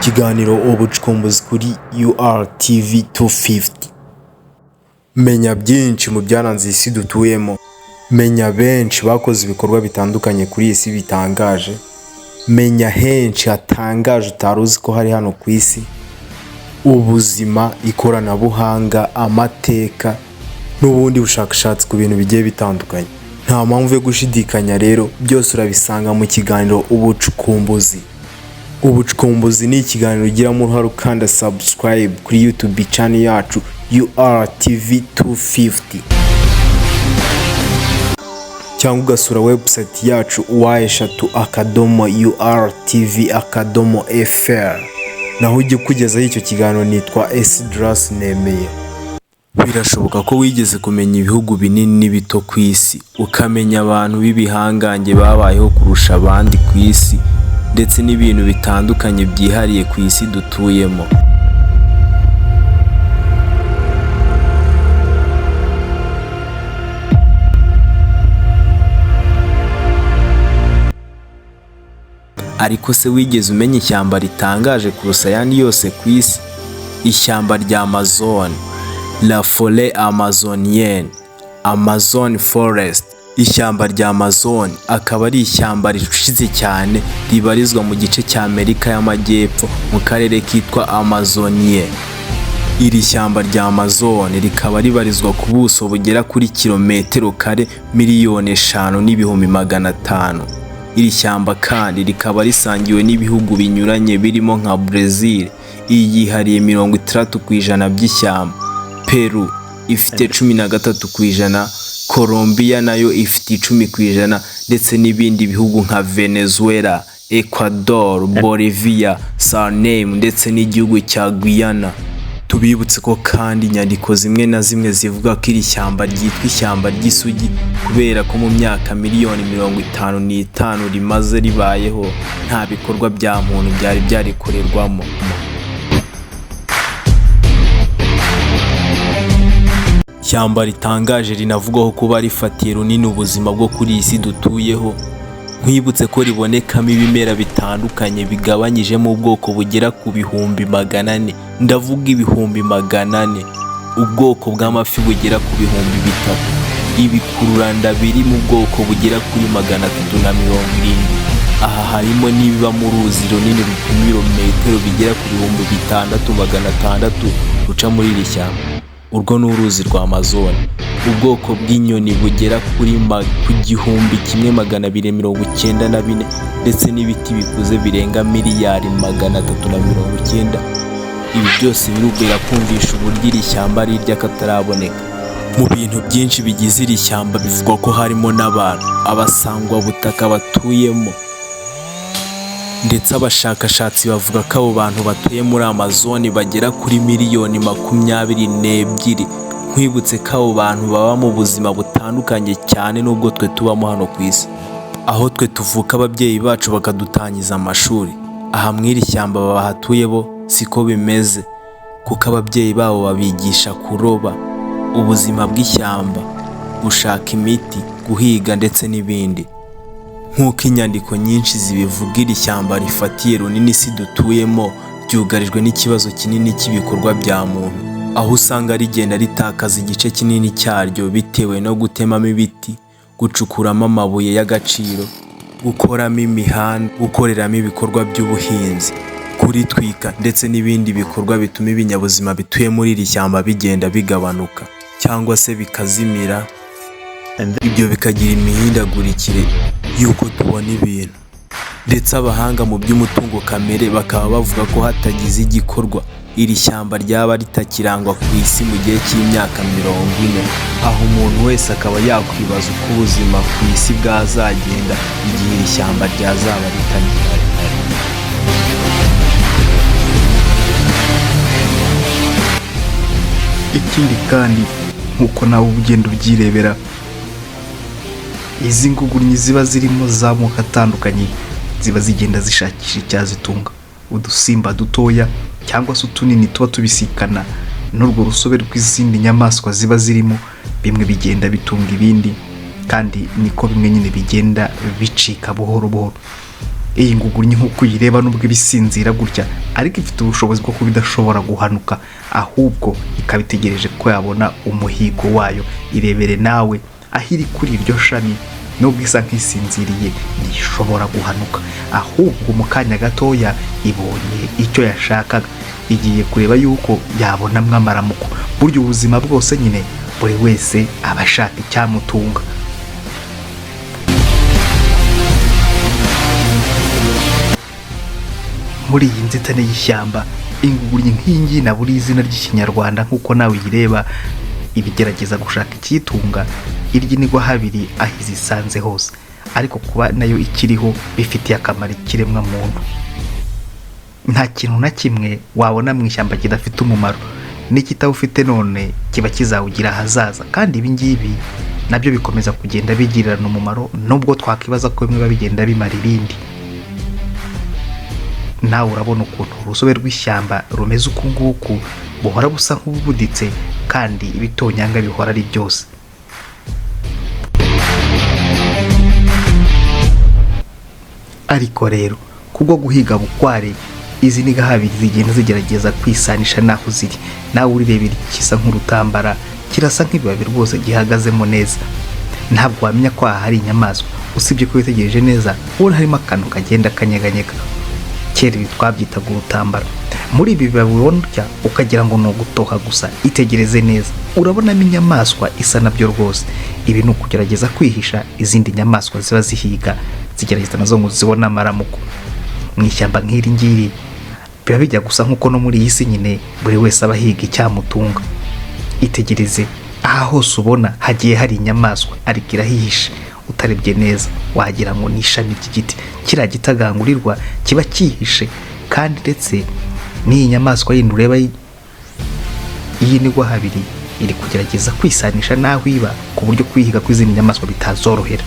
Ikiganiro Ubucukumbuzi kuri URTV 250. Menya byinshi mu byaranze isi dutuyemo. Menya benshi bakoze ibikorwa bitandukanye kuri iyi si bitangaje. Menya henshi hatangaje utari uzi ko hari hano ku isi. Ubuzima, ikoranabuhanga, amateka n'ubundi bushakashatsi ku bintu bigiye bitandukanye. Nta mpamvu yo gushidikanya rero, byose urabisanga mu kiganiro Ubucukumbuzi. Ubucukumbuzi ni ikiganiro ugiramo uruhare ukanda subscribe kuri YouTube channel yacu URTV 250 cyangwa ugasura website yacu w3.urtv.fr. Naho ujya ukugezaho icyo kiganiro nitwa Esdras Nemeye. Birashoboka ko wigeze kumenya ibihugu binini n'ibito ku isi, ukamenya abantu b'ibihangange babayeho kurusha abandi ku isi, ndetse n'ibintu bitandukanye byihariye ku isi dutuyemo. Ariko se wigeze umenya ishyamba ritangaje kurusha ayandi yose ku isi? Ishyamba rya Amazon, La Forêt Amazonienne, Amazon Forest. Ishyamba rya Amazon akaba ari ishyamba ricucitse cyane ribarizwa mu gice cya Amerika y'Amajyepfo mu karere kitwa Amazonie. Iri shyamba rya Amazon rikaba ribarizwa ku buso bugera kuri kilometero kare 5,500,000. Iri shyamba kandi rikaba risangiwe n'ibihugu binyuranye birimo nka Brazil, iyi yihariye 60% by'ishyamba, Peru ifite 13%, Colombia nayo ifite 10% ndetse n'ibindi bihugu nka Venezuela, Ecuador, Bolivia, Suriname ndetse n'igihugu cya Guyana. Tubibutse ko kandi inyandiko zimwe na zimwe zivuga ko iri shyamba ryitwa ishyamba ry'isugi kubera ko mu myaka 55,000,000 rimaze ribayeho nta bikorwa bya muntu byari byarikorerwamo. Ishyamba ritangaje rinavugwaho kuba rifatiye runini ubuzima bwo kuri iyi si dutuyeho. Nkwibutse ko ribonekamo ibimera bitandukanye bigabanyijemo ubwoko bugera ku 400,000, ndavuga 400,000, ubwoko bw'amafi bugera ku 3000, ibikururanda biri mu bwoko bugera kuri 370. Aha harimo n'ibiba mu ruzi runini rupima ibirometero bigera ku 6,600 ruca muri iri shyamba. Urwo ni uruzi rwa Amazon. Ubwoko bw'inyoni bugera kuri ku 1294 ndetse n'ibiti bikuze birenga 390,000,000,000. Ibi byose birubwira kumvisha uburyo iri shyamba ari iry'akataraboneka. Mu bintu byinshi bigize iri shyamba bivugwa ko harimo n'abantu, abasangwabutaka batuyemo, ndetse abashakashatsi bavuga ko abo bantu batuye muri Amazon bagera kuri 22,000,000. Nkwibutse ko abo bantu baba mu buzima butandukanye cyane n'ubwo twe tubamo hano ku isi. Aho twe tuvuka ababyeyi bacu bakadutangiza amashuri, aha mu iri shyamba bahatuye bo siko bimeze, kuko ababyeyi babo babigisha kuroba, ubuzima bw'ishyamba, gushaka imiti, guhiga ndetse n'ibindi. Nk'uko inyandiko nyinshi zibivuga, iri shyamba rifatiye runini isi dutuyemo ryugarijwe n'ikibazo kinini cy'ibikorwa bya muntu, aho usanga rigenda ritakaza igice kinini cyaryo bitewe no gutemamo ibiti, gucukuramo amabuye y'agaciro, gukoramo imihanda, gukoreramo ibikorwa by'ubuhinzi, kuritwika ndetse n'ibindi bikorwa bituma ibinyabuzima bituye muri iri shyamba bigenda bigabanuka cyangwa se bikazimira. Ibyo bikagira imihindagurikire y'uko tubona ibintu, ndetse abahanga mu by'umutungo kamere bakaba bavuga ko hatagize igikorwa iri shyamba ryaba ritakirangwa ku isi mu gihe cy'imyaka 40. Aho umuntu wese akaba yakwibaza uko ubuzima ku isi bwazagenda igihe iri shyamba ryazaba ritagihari. Ikindi kandi nk'uko nawe uba ugenda ubyirebera, izi ngugurnyi ziba zirimo z'amoko atandukanye ziba zigenda zishakisha icyazitunga, udusimba dutoya cyangwa se utunini tuba tubisikana n'urwo rusobe rw'izindi nyamaswa ziba zirimo, bimwe bigenda bitunga ibindi, kandi niko bimwe nyine bigenda bicika buhoro buhoro. Iyi ngugurnyi nk'uko uyireba, nubwo ibisinzira gutya, ariko ifite ubushobozi bwo kuba idashobora guhanuka, ahubwo ikaba itegereje ko yabona umuhigo wayo. Irebere nawe aho iri kuri iryo shami. Nubwo isa nk'isinziriye, ntishobora guhanuka, ahubwo mu kanya gatoya ibonye icyo yashakaga, igiye kureba yuko yabonamo amaramuko. Burya ubuzima bwose nyine buri wese aba ashaka icyamutunga. Muri iyi nzitane y'ishyamba, ingugurnyi nk'iyi ngiyi nabura izina ry'Ikinyarwanda, nk'uko nawe uyireba, ibigerageza gushaka ikiyitunga. Irya inigwa habiri aho izisanze hose, ariko kuba nayo ikiriho bifitiye akamaro ikiremwa muntu. Nta kintu na kimwe wabona mu ishyamba kidafite umumaro. N'ikitawufite none kiba kizawugira ahazaza, kandi ibi ngibi nabyo bikomeza kugenda bigirirana umumaro, nubwo twakwibaza ko bimwe biba bigenda bimara ibindi. Nawe urabona ukuntu urusobe rw'ishyamba rumeze uku nguku, buhora busa nk'ububuditse, kandi ibitonyanga bihora ari byose. Ariko rero kubwo guhiga bukware, izi ni gahabiri zigenda zigerageza kwisanisha n'aho ziri. Nawe urirebera ikisa nk'urutambara, kirasa nk'ibibabi rwose, gihagazemo neza. Ntabwo wamenya ko aha hari inyamaswa, usibye ko witegereje neza ubona harimo akantu kagenda kanyeganyega. Kera ibi twabyitaga urutambara. Muri ibi bibabi ubona utya ukagira ngo ni ugutoha gusa, itegereze neza urabonamo inyamaswa isa nabyo rwose. Ibi ni ukugerageza kwihisha izindi nyamaswa ziba zihiga, zigerageza nazo ngo zibone amaramuko. Mu ishyamba nk'iri ngiri biba bijya gusa nk'uko no muri iyi si nyine buri wese aba ahiga icyamutunga. Itegereze aha hose ubona hagiye hari inyamaswa, ariko irahihishe. Utarebye neza wagira ngo ni ishami ry'igiti. Kiriya gitagangurirwa kiba cyihishe, kandi ndetse n'iyi nyamaswa yindi ureba y'inigwa habiri iri kugerageza kwisanisha n'aho iba, ku buryo kwihiga kw'izindi nyamaswa bitazorohera.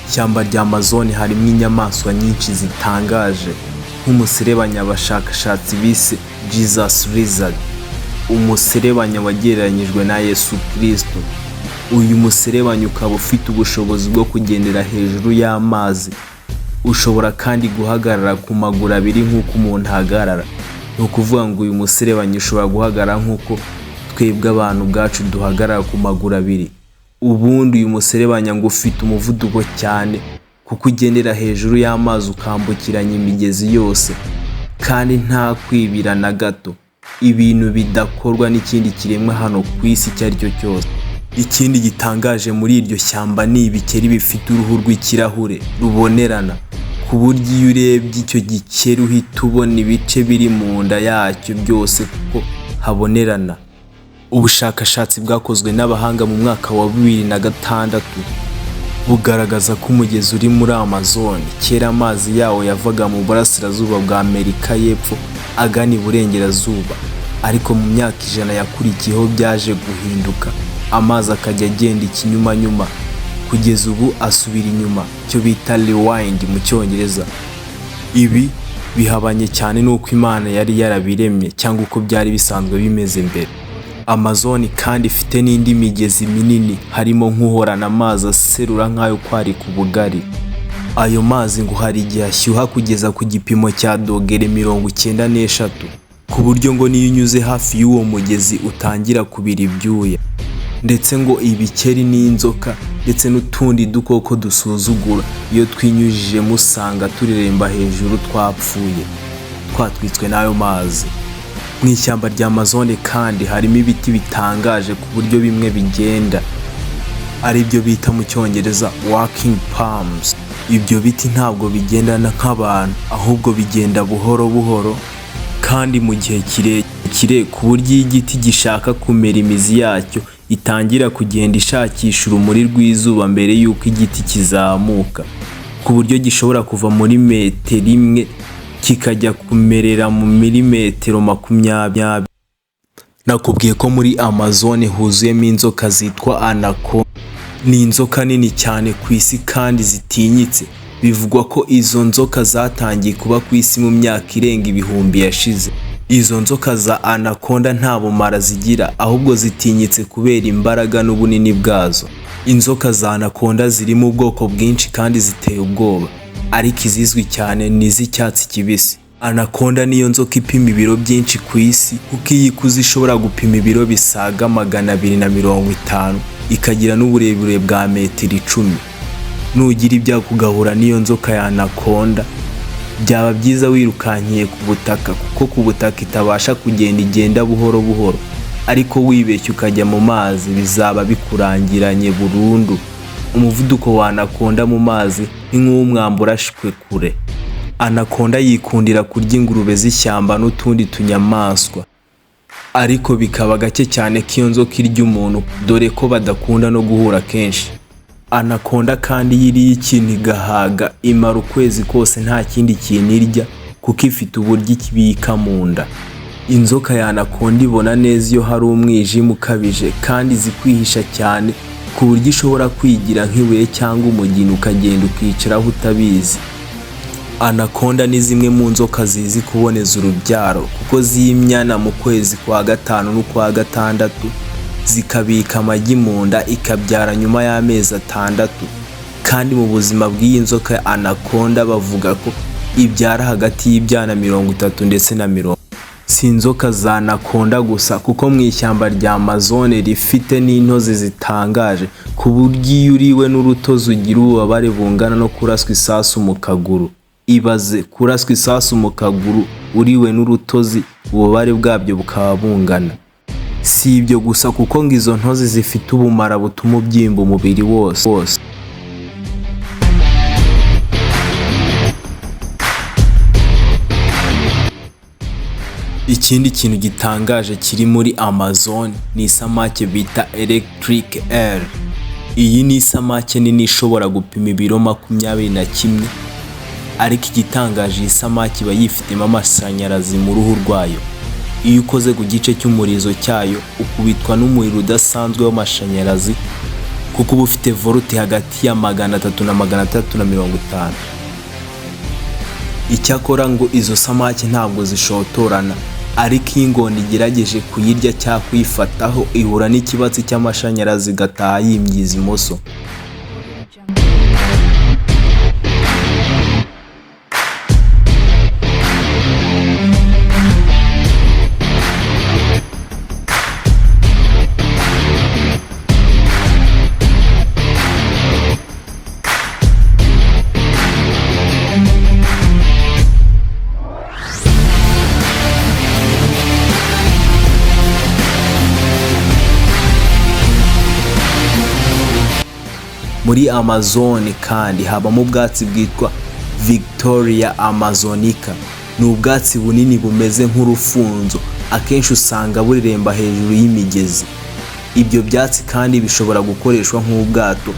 Ishyamba rya Amazon harimo inyamaswa nyinshi zitangaje, nk'umuserebanya abashakashatsi bise Jesus Lizard, umuserebanya wagereranyijwe na Yesu Kristo. Uyu muserebanya ukaba ufite ubushobozi bwo kugendera hejuru y'amazi. Ushobora kandi guhagarara ku maguru abiri nk'uko umuntu ahagarara. Ni ukuvuga ngo uyu muserebanya ushobora guhagarara nk'uko twebwe abantu ubwacu duhagarara ku maguru abiri. Ubundi uyu muserebanya ngo ufite umuvuduko cyane, kuko ugendera hejuru y'amazi ukambukiranya imigezi yose, kandi nta kwibira na gato, ibintu bidakorwa n'ikindi kiremwa hano ku isi icyo ari cyo cyose. Ikindi gitangaje muri iryo shyamba ni ibikeri bifite uruhu rw'ikirahure rubonerana, ku buryo iyo urebye icyo gikeri uhita ubona ibice biri mu nda yacyo byose kuko habonerana. Ubushakashatsi bwakozwe n'abahanga mu mwaka wa 2006 bugaragaza ko umugezi uri muri Amazon kera amazi yawo yavaga mu burasirazuba bwa Amerika y'Epfo agana iburengerazuba, ariko mu myaka 100 yakurikiyeho byaje guhinduka, amazi akajya agenda ikinyumanyuma, kugeza ubu asubira inyuma, icyo bita rewind mu Cyongereza. Ibi bihabanye cyane n'uko Imana yari yarabiremye cyangwa uko byari bisanzwe bimeze mbere. Amazon kandi ifite n'indi migezi minini, harimo nk'uhorana amazi aserura nk'ayo kwarika ubugari. Ayo mazi ngo hari igihe ashyuha kugeza ku gipimo cya dogere 93, ku buryo ngo niyo unyuze hafi y'uwo mugezi utangira kubira ibyuya. Ndetse ngo ibikeri n'inzoka ndetse n'utundi dukoko dusuzugura, iyo twinyujijemo usanga tureremba hejuru twapfuye, twatwitswe n'ayo mazi. Mu ishyamba rya Amazon kandi harimo ibiti bitangaje ku buryo bimwe bigenda, ari byo bita mu Cyongereza walking palms. Ibyo biti ntabwo bigendana nk'abantu, ahubwo bigenda buhoro buhoro kandi mu gihe kirekire, ku buryo iyo igiti gishaka kumera imizi yacyo itangira kugenda ishakisha urumuri rw'izuba mbere y'uko igiti kizamuka, ku buryo gishobora kuva muri metero imwe kikajya kumerera mu milimetero 20. Nakubwiye ko muri Amazon huzuyemo inzoka zitwa anaconda. Ni inzoka nini cyane ku isi kandi zitinyitse. Bivugwa ko izo nzoka zatangiye kuba ku isi mu myaka irenga ibihumbi yashize. Izo nzoka za anaconda nta bumara zigira, ahubwo zitinyitse kubera imbaraga n'ubunini bwazo. Inzoka za anaconda zirimo ubwoko bwinshi kandi ziteye ubwoba, ariko izizwi cyane ni iz'icyatsi kibisi. Anaconda niyo nzoka ipima ibiro byinshi ku isi, kuko iyo ikuze ishobora gupima ibiro bisaga 250, ikagira n'uburebure bwa metero 10. Nugira ibyago ugahura n'iyo nzoka ya anaconda, byaba byiza wirukankiye ku butaka, kuko ku butaka itabasha kugenda, igenda buhoro buhoro. Ariko wibeshye ukajya mu mazi, bizaba bikurangiranye burundu. Umuvuduko wa anaconda mu mazi ni nk'uw'umwambi urashwe kure. Anaconda yikundira kurya ingurube z'ishyamba n'utundi tunyamaswa, ariko bikaba gake cyane ko iyo nzoka irya umuntu, dore ko badakunda no guhura kenshi. Anaconda kandi iyo iriye ikintu igahaga, imara ukwezi kose nta kindi kintu irya, kuko ifite uburyo ikibika mu nda. Inzoka ya anaconda ibona neza iyo hari umwijima ukabije, kandi izi kwihisha cyane ku buryo ishobora kwigira nk'ibuye cyangwa umugina, ukagenda ukicaraho utabizi. Anaconda ni zimwe mu nzoka zizi kuboneza urubyaro, kuko zimyana mu kwezi kwa gatanu n'ukwa gatandatu, zikabika amagi mu nda, ikabyara nyuma y'amezi 6. Kandi mu buzima bw'iyi nzoka anaconda, bavuga ko ibyara hagati y'ibyana 30 ndetse na 40. Si inzoka za anaconda gusa, kuko mu ishyamba rya Amazone rifite n'intozi zitangaje, ku buryo iyo uriwe n'urutozi ugira ububabare bungana no kuraswa isasu mu kaguru. Ibaze kuraswa isasu mu kaguru uriwe n'urutozi, ububabare bwabyo bukaba bungana. Si ibyo gusa, kuko ngo izo ntozi zifite ubumara butuma ubyimba umubiri wose wose. Ikindi kintu gitangaje kiri muri Amazon ni isamake bita electric eel. Iyi ni isamake nini ishobora gupima ibiro 21, ariko igitangaje, iyi samake iba yifitemo amashanyarazi mu ruhu rwayo. Iyo ukoze ku gice cy'umurizo cyayo, ukubitwa n'umuriro udasanzwe w'amashanyarazi, kuko uba ufite volt hagati ya 300 na 650. Icyakora ngo izo samake ntabwo zishotorana, ariko iyo ingona igerageje kuyirya cyangwa kuyifataho, ihura n'ikibatsi cy'amashanyarazi, igataha yimyiza imoso. Jungle. Muri Amazon kandi habamo ubwatsi bwitwa Victoria Amazonica. Ni ubwatsi bunini bumeze nk'urufunzo, akenshi usanga bureremba hejuru y'imigezi. Ibyo byatsi kandi bishobora gukoreshwa nk'ubwato,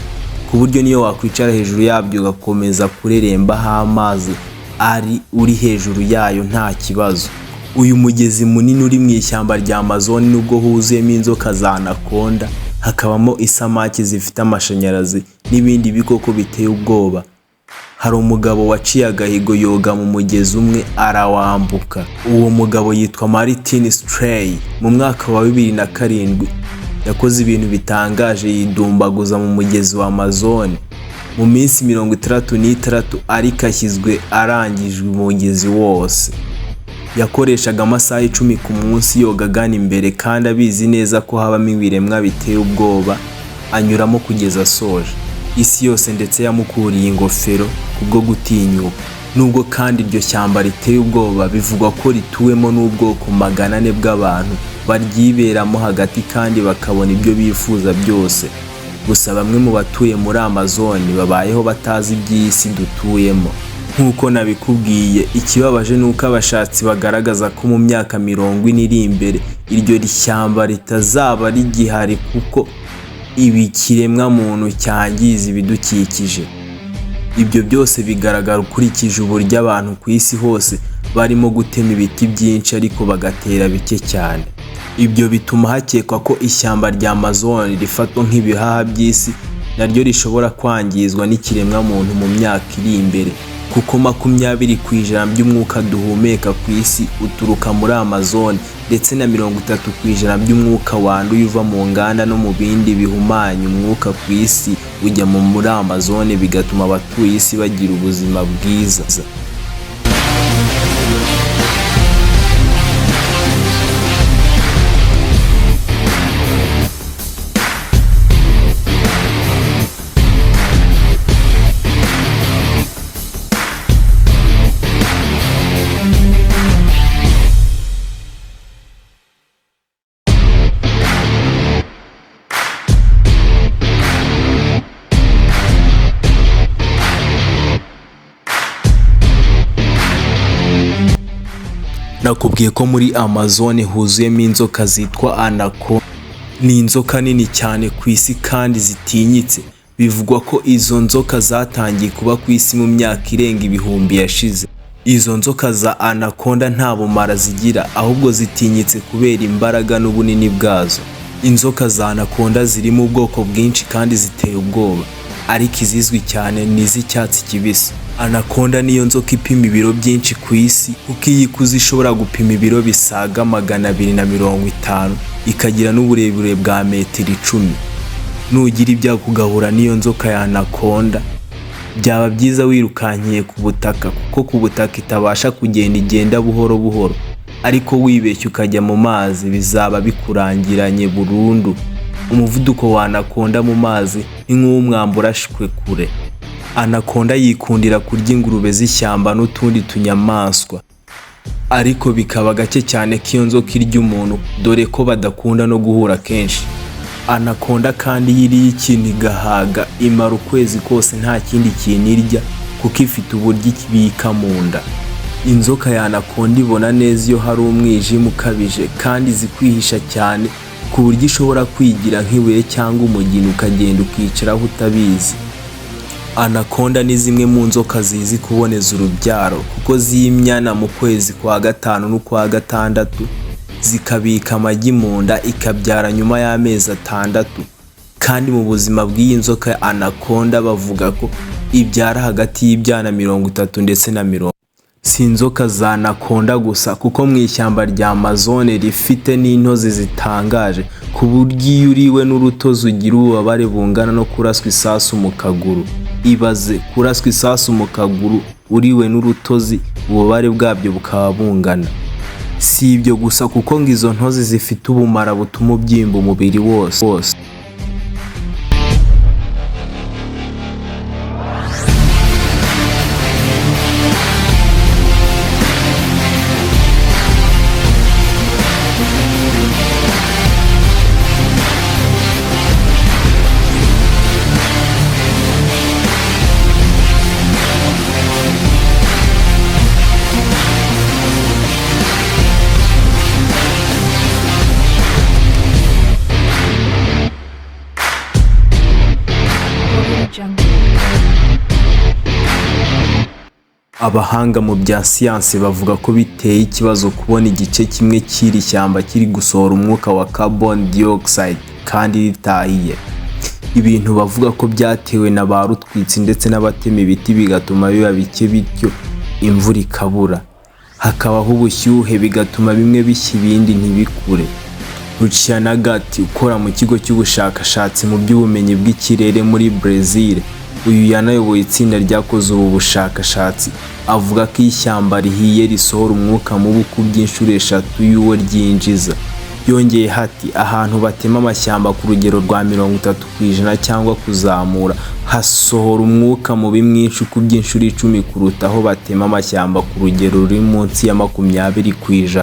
ku buryo niyo wakwicara hejuru yabyo ugakomeza kurerembaho amazi ari uri hejuru yayo nta kibazo. Uyu mugezi munini uri mu ishyamba rya Amazon, nubwo huzuyemo inzoka za anaconda, hakabamo isamaki zifite amashanyarazi n'ibindi bikoko biteye ubwoba, hari umugabo waciye agahigo, yoga mu mugezi umwe arawambuka. Uwo mugabo yitwa Martin Stray. Mu mwaka wa 2007 yakoze ibintu bitangaje, yidumbaguza mu mugezi wa Amazon mu minsi 66, ariko ashyizwe arangijwe umugezi wose. Yakoreshaga amasaha 10 ku munsi yoga agana imbere, kandi abizi neza ko habamo ibiremwa biteye ubwoba, anyuramo kugeza asoje. Isi yose ndetse yamukuriye ingofero kubwo gutinyuka. Nubwo kandi iryo shyamba riteye ubwoba, bivugwa ko rituwemo n'ubwoko 400 bw'abantu baryiberamo hagati, kandi bakabona ibyo bifuza byose. Gusa bamwe mu batuye muri Amazon babayeho batazi iby'isi dutuyemo. Nk'uko nabikubwiye, ikibabaje ni uko abashatsi bagaragaza ko mu myaka 40 iri imbere iryo shyamba ritazaba rigihari, kuko ibi kiremwamuntu cyangiza ibidukikije. Ibyo byose bigaragara ukurikije uburyo abantu ku isi hose barimo gutema ibiti byinshi ariko bagatera bike cyane. Ibyo bituma hakekwa ko ishyamba rya Amazon rifatwa nk'ibihaha by'isi naryo rishobora kwangizwa n'ikiremwamuntu mu myaka iri imbere. Kuko 20% by'umwuka duhumeka ku isi uturuka muri Amazone, ndetse na 30% by'umwuka wanduye uva mu nganda no mu bindi bihumanya umwuka ku isi ujya muri Amazone, bigatuma abatuye isi bagira ubuzima bwiza. Nakubwiye ko muri Amazone huzuyemo inzoka zitwa anaconda. Ni inzoka nini cyane ku isi kandi zitinyitse. Bivugwa ko izo nzoka zatangiye kuba ku isi mu myaka irenga ibihumbi yashize. Izo nzoka za anaconda nta bumara zigira, ahubwo zitinyitse kubera imbaraga n'ubunini bwazo. Inzoka za anaconda zirimo ubwoko bwinshi kandi ziteye ubwoba, ariko izizwi cyane ni iz'icyatsi kibisi. Anaconda niyo nzoka ipima ibiro byinshi ku isi, kuko iyo ikuze ishobora gupima ibiro bisaga 250, ikagira n'uburebure bwa metero 10. Nugira ibyago ugahura n'iyo nzoka ya anaconda, byaba byiza wirukankiye ku butaka, kuko ku butaka itabasha kugenda, igenda buhoro buhoro. Ariko wibeshye ukajya mu mazi bizaba bikurangiranye burundu. Umuvuduko wa anaconda mu mazi ni nk'uw'umwambi urashwe kure. Anaconda yikundira kurya ingurube z'ishyamba n'utundi tunyamaswa, ariko bikaba gake cyane ko iyo nzoka irya umuntu, dore ko badakunda no guhura kenshi. Anaconda kandi iyo iriye ikintu igahaga, imara ukwezi kose nta kindi kintu irya, kuko ifite uburyo ibika mu nda. Inzoka ya anaconda ibona neza iyo hari umwijima ukabije, kandi izi kwihisha cyane ku buryo ishobora kwigira nk'ibuye cyangwa umugina ukagenda ukicaraho utabizi. Anaconda ni zimwe mu nzoka zizi kuboneza urubyaro, kuko zimyana mu kwezi kwa gatanu n'ukwa gatandatu, zikabika amagi mu nda, ikabyara nyuma y'amezi 6. Kandi mu buzima bw'iyi nzoka anaconda bavuga ko ibyara hagati y'ibyana 30 ndetse na 40. Si inzoka za anaconda gusa, kuko mu ishyamba rya Amazone rifite n'intozi zitangaje, ku buryo iyo uriwe n'urutozi ugira ububabare bungana no kuraswa isasu mu kaguru. Ibaze kuraswa isasu mu kaguru uriwe n'urutozi, ububabare bwabyo bukaba bungana. Si ibyo gusa, kuko ngo izo ntozi zifite ubumara butuma ubyimba umubiri wose wose. Audio Jungle. Abahanga mu bya siyansi bavuga ko biteye ikibazo kubona igice kimwe cy'iri shyamba kiri gusohora umwuka wa carbon dioxide kandi ritahiye. Ibintu bavuga ko byatewe na ba rutwitsi ndetse n'abatema ibiti, bigatuma biba bike, bityo imvura ikabura. Hakabaho ubushyuhe, bigatuma bimwe bishya ibindi ntibikure. Luciana Gatti ukora mu kigo cy'ubushakashatsi mu by'ubumenyi bw'ikirere muri Brazil, uyu yanayoboye itsinda ryakoze ubu bushakashatsi, avuga ko iyo ishyamba rihiye risohora umwuka mubi ukubye inshuro 3 y'uwo ryinjiza. Yongeyeho ati: "Ahantu batema amashyamba ku rugero rwa 30% cyangwa kuzamura, hasohora umwuka mubi mwinshi ukubye inshuro 10 kuruta aho batema amashyamba ku rugero ruri munsi ya 20%."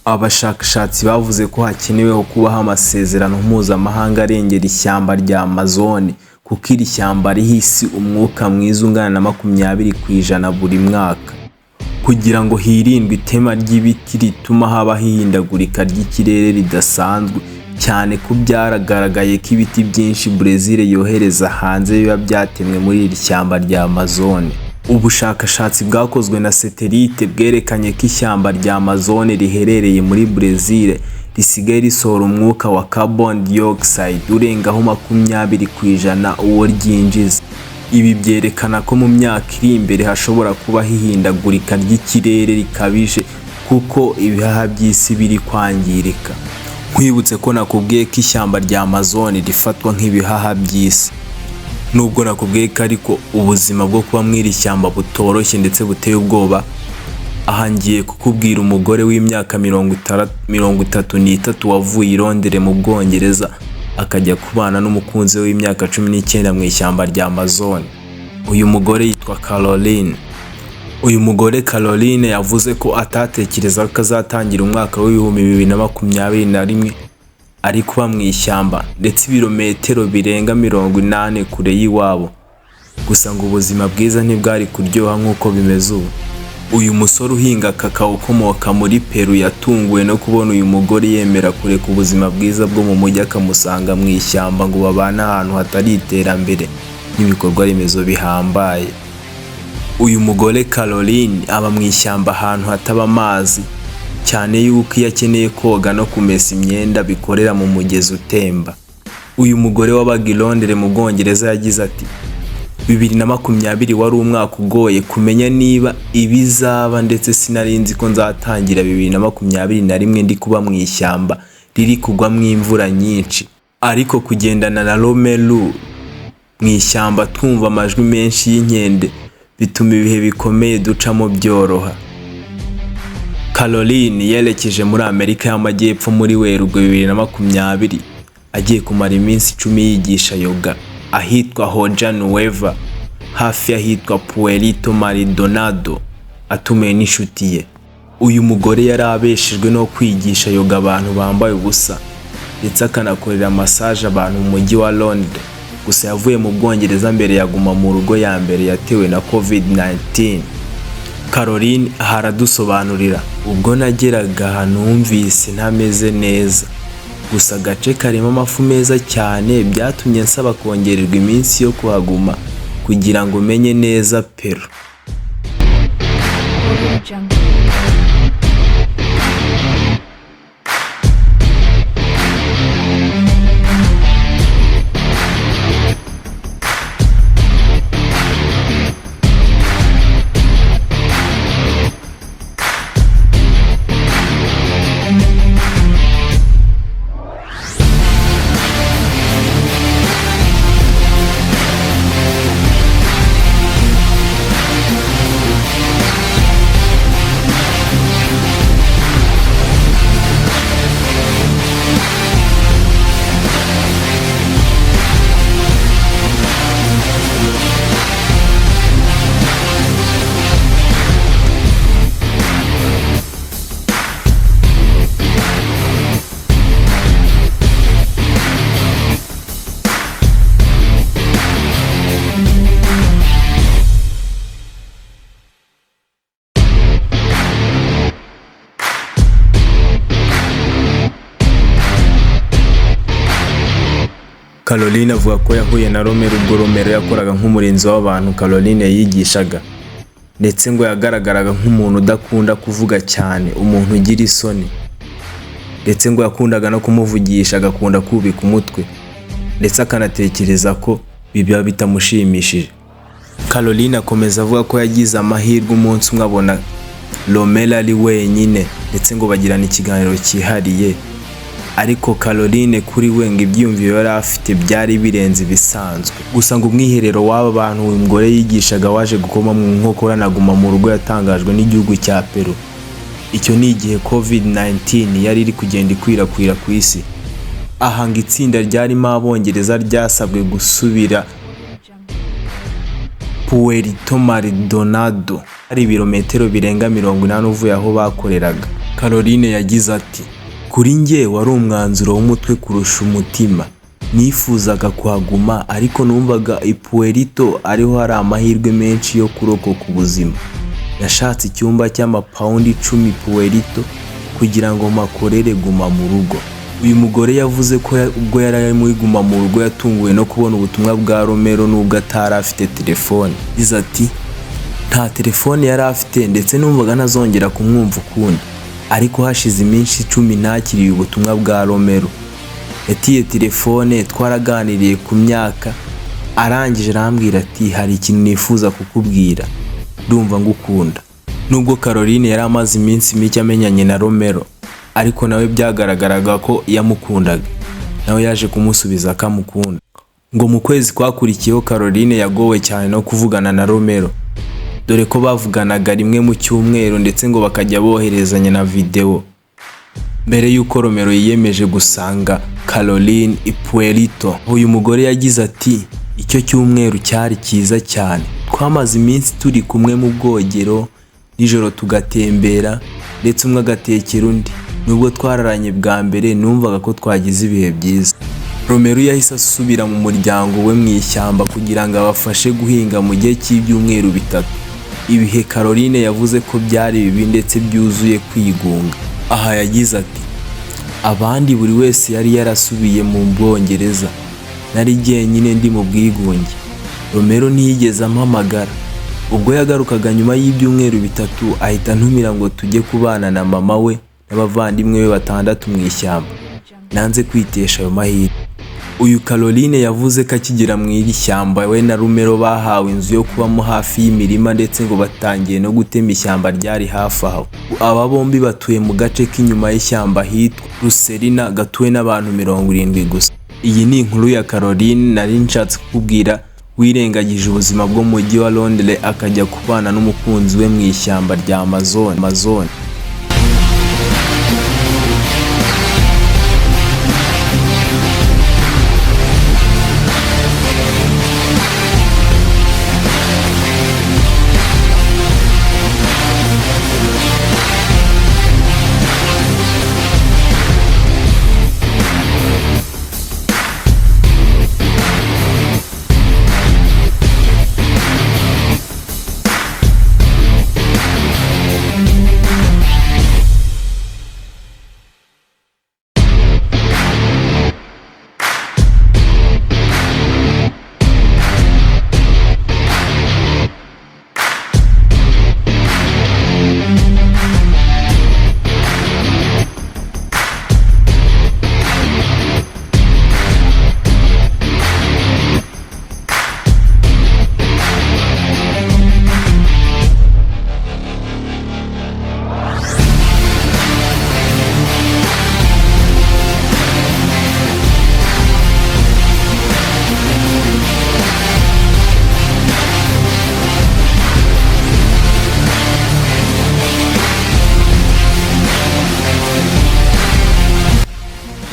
Abashakashatsi bavuze ko hakenewe kubaho amasezerano mpuzamahanga arengera ishyamba rya Amazone, kuko iri shyamba riha isi umwuka mwiza ungana na 20% buri mwaka. Kugira ngo hirindwe itema ry'ibiti rituma habaho ihindagurika ry'ikirere ridasanzwe, cyane ko byagaragaye ko ibiti byinshi Brazil yohereza hanze biba byatemwe muri iri shyamba rya Amazone. Ubushakashatsi bwakozwe na satelite bwerekanye ko ishyamba rya Amazone riherereye muri Brazil risigaye risohora umwuka wa carbon dioxide urengaho 20% uwo ryinjiza. Ibi byerekana ko mu myaka iri imbere hashobora kubaho ihindagurika ry'ikirere rikabije, kuko ibihaha by'isi biri kwangirika. Nkwibutse ko nakubwiye ko ishyamba rya Amazon rifatwa nk'ibihaha by'isi. Nubwo nakubwiye ko ariko ubuzima bwo kuba muri iri shyamba butoroshye ndetse buteye ubwoba, aha ngiye kukubwira umugore w'imyaka 33 wavuye i Londres mu Bwongereza, akajya kubana n'umukunzi we w'imyaka 19 mu ishyamba rya Amazon. Uyu mugore yitwa Caroline. Uyu mugore Caroline yavuze ko atatekereza ko azatangira umwaka w'2021 ari kuba mu ishyamba, ndetse ibirometero birenga 80 kure y'iwabo. Gusa ngo ubuzima bwiza ntibwari kuryoha nk'uko bimeze ubu. Uyu musore uhinga kakao ukomoka muri Peru yatunguwe no kubona uyu mugore yemera kureka ubuzima bwiza bwo mu mujyi, akamusanga mu ishyamba ngo babane ahantu hatari iterambere n'ibikorwa remezo bihambaye. Uyu mugore Caroline aba mu ishyamba ahantu hataba amazi, cyane yuko iyo akeneye koga no kumesa imyenda bikorera mu mugezi utemba. Uyu mugore wabaga i Londres mu Bwongereza yagize ati: "2020 wari umwaka ugoye kumenya niba ibizaba, ndetse sinari nzi ko nzatangira 2021 ndi kuba mu ishyamba riri kugwamo imvura nyinshi. Ariko kugendana na Romelu mu ishyamba, twumva amajwi menshi y'inkende, bituma ibihe bikomeye ducamo byoroha." Caroline yerekeje muri Amerika y'Amajyepfo muri Werurwe 2020, agiye kumara iminsi 10 yigisha yoga ahitwa Hoja Nueva, hafi y'ahitwa Puerto Maldonado, atumiwe n'inshuti ye. Uyu mugore yari abeshejwe no kwigisha yoga abantu bambaye ubusa, ndetse akanakorera massage abantu mu mujyi wa Londres. Gusa yavuye mu Bwongereza mbere yaguma mu rugo ya mbere yatewe na COVID-19. Caroline aha aradusobanurira: "Ubwo nageraga aha numvise ntameze neza, gusa agace karimo amafu meza cyane byatumye nsaba kongererwa iminsi yo kuhaguma kugira ngo menye neza Peru." Audio Jungle. Caroline avuga ko yahuye na Romero ubwo Romero yakoraga nk'umurinzi w'abantu Caroline yigishaga, ndetse ngo yagaragaraga nk'umuntu udakunda kuvuga cyane, umuntu ugira isoni, ndetse ngo yakundaga no kumuvugisha agakunda kubika umutwe, ndetse akanatekereza ko biba bitamushimishije. Caroline akomeza avuga ko yagize amahirwe umunsi umwe abona Romero ari wenyine, ndetse ngo bagirana ikiganiro cyihariye. Ariko Caroline kuri we ngo ibyiyumviro yari afite byari birenze ibisanzwe. Gusa ngo umwiherero w'aba bantu uyu mugore yigishaga waje gukoma mu nkokora na guma mu rugo yatangajwe n'igihugu cya Peru. Icyo ni igihe COVID-19 yari iri kugenda ikwirakwira ku isi. Aha ngo itsinda ryarimo Abongereza ryasabwe gusubira Puerto Maldonado, hari ibirometero birenga 80 uvuye aho bakoreraga. Caroline yagize ati: "Kuri njye wari umwanzuro w'umutwe kurusha umutima. Nifuzaga kuhaguma, ariko numvaga i Puerto ariho hari amahirwe menshi yo kurokoka ubuzima. Nashatse icyumba cy'amapawundi 10 Puerto kugira ngo mpakorere guma mu rugo." Uyu mugore yavuze ko ubwo yari ari muri guma mu rugo yatunguwe no kubona ubutumwa bwa Romero nubwo atari afite telefone. Yagize ati: "Nta telefone yari afite, ndetse numvaga ntazongera kumwumva ukundi. Ariko hashize iminsi 10 nakiriye ubutumwa bwa Romero. Yatiye telefone, twaraganiriye ku myaka Arangije arambwira ati: "Hari ikintu nifuza kukubwira, ndumva ngukunda." Nubwo Caroline yari amaze iminsi mike amenyanye na Romero, ariko nawe byagaragaraga ko yamukundaga. Nawe yaje kumusubiza ko amukunda. Ngo mu kwezi kwakurikiyeho, Caroline yagowe cyane no kuvugana na Romero, dore ko bavuganaga rimwe mu cyumweru, ndetse ngo bakajya boherezanya na videwo, mbere y'uko Romero yiyemeje gusanga Caroline i Puerto. Uyu mugore yagize ati: "Icyo cyumweru cyari cyiza cyane. Twamaze iminsi turi kumwe mu bwogero, nijoro tugatembera, ndetse umwe agatekera undi. Nubwo twararanye bwa mbere, numvaga ko twagize ibihe byiza." Romero yahise asubira mu muryango we mu ishyamba kugira ngo abafashe guhinga mu gihe cy'ibyumweru 3, ibihe Caroline yavuze ko byari bibi ndetse byuzuye kwigunga. Aha yagize ati: "Abandi buri wese yari yarasubiye mu Bwongereza, nari jyenyine ndi mu bwigunge. Romero ntiyigeze ampamagara. Ubwo yagarukaga nyuma y'ibyumweru 3, ahita antumira ngo tujye kubana na mama we n'abavandimwe be batandatu mu ishyamba. Nanze kwitesha ayo mahirwe." Uyu Caroline yavuze ko akigera mu iri shyamba, we na Romero bahawe inzu yo kubamo hafi y'imirima, ndetse ngo batangiye no gutema ishyamba ryari hafi aho. Aba bombi batuye mu gace k'inyuma y'ishyamba hitwa Lucerina, gatuwe n'abantu 70 gusa. Iyi ni inkuru ya Caroline nari nshatse kukubwira, wirengagije ubuzima bwo mu mujyi wa Londres akajya kubana n'umukunzi we mu ishyamba rya Amazon.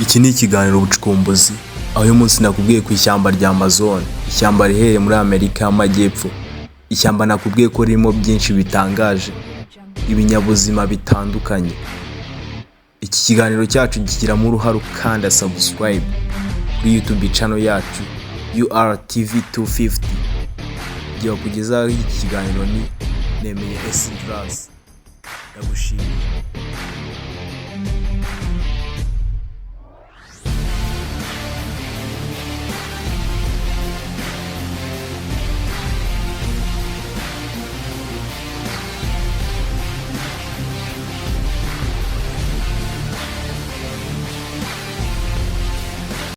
Iki ni ikiganiro Ubucukumbuzi, aho uyu munsi nakubwiye ku ishyamba rya Amazon, ishyamba riherereye muri Amerika y'Amajyepfo. Ishyamba nakubwiye ko ririmo byinshi bitangaje, ibinyabuzima bitandukanye. Iki kiganiro cyacu kigiramo uruhare ukanda subscribe kuri YouTube channel yacu URTV 250. Igihe bakugezaho iki kiganiro ni Nemeye Esdras, ndagushimiye.